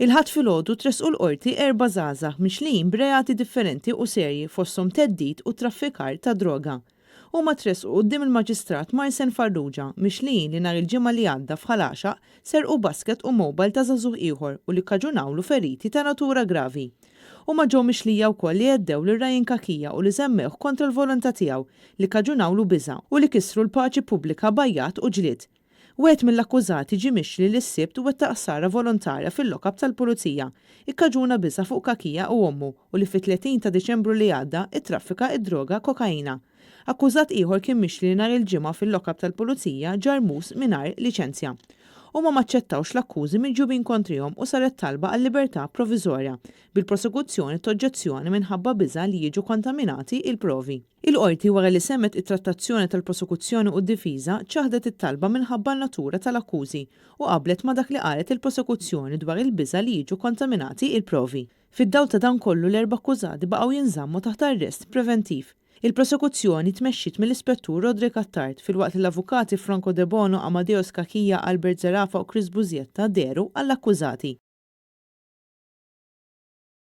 Il-Ħadd filgħodu tressqu l-Qorti erba' żgħażagħ mixlijin b'reati differenti u serji fosthom theddid u traffikar ta' droga. Huma tressqu quddiem il-Maġistrat Marsen Farrugia mixlijin li nhar il-Ġimgħa li għadda f'Ħal Għaxaq serqu basket u mobile ta' żagħżugħ ieħor u li kkaġunawlu feriti ta' natura gravi. Huma ġew mixlija wkoll li għeddew lil Ryan Cachia u li żemmewh kontra l-volontà tiegħu, li kkaġunawlu biża' u li kisru l-paċi pubblika b'għajjat u ġlied. Wieħed mill-akkużati ġie mixli li s-Sibt wettaq ħsara volontarja fil-lockup tal-Pulizija, ikkaġuna biża' fuq Cachia u ommu u li fit-30 ta' Diċembru li għadda ttraffika d-droga kokaina. Akkużat ieħor kien mixli li nhar il-Ġimgħa fil-lockup tal-Pulizija ġarr mus mingħajr liċenzja. Huma m'aċċettawx l-akkużi miġjubin kontrihom u saret talba għal-libertà proviżorja, bil-prosekuzzjoni toġġezzjoni minħabba biża' li jiġu kontaminati l-provi. Il-Qorti, wara li semgħet it-trattazzjoni tal-prosekuzzjoni u d-difiża, ċaħdet it-talba minħabba n-natura tal-akkużi u qablet ma' dak li qalet il-prosekuzzjoni dwar il-biża' li jiġu kontaminati il-provi. Fid-dawl ta' dan kollu l-erba' akkużati baqgħu jinżammu taħt arrest preventiv. Il-prosekuzzjoni tmexxiet mill-Ispettur Roderick Attard filwaqt li l-avukati Franco Debono, Amadeus Cachia, Albert Zerafa u Chris Busietta dehru għall-akkużati.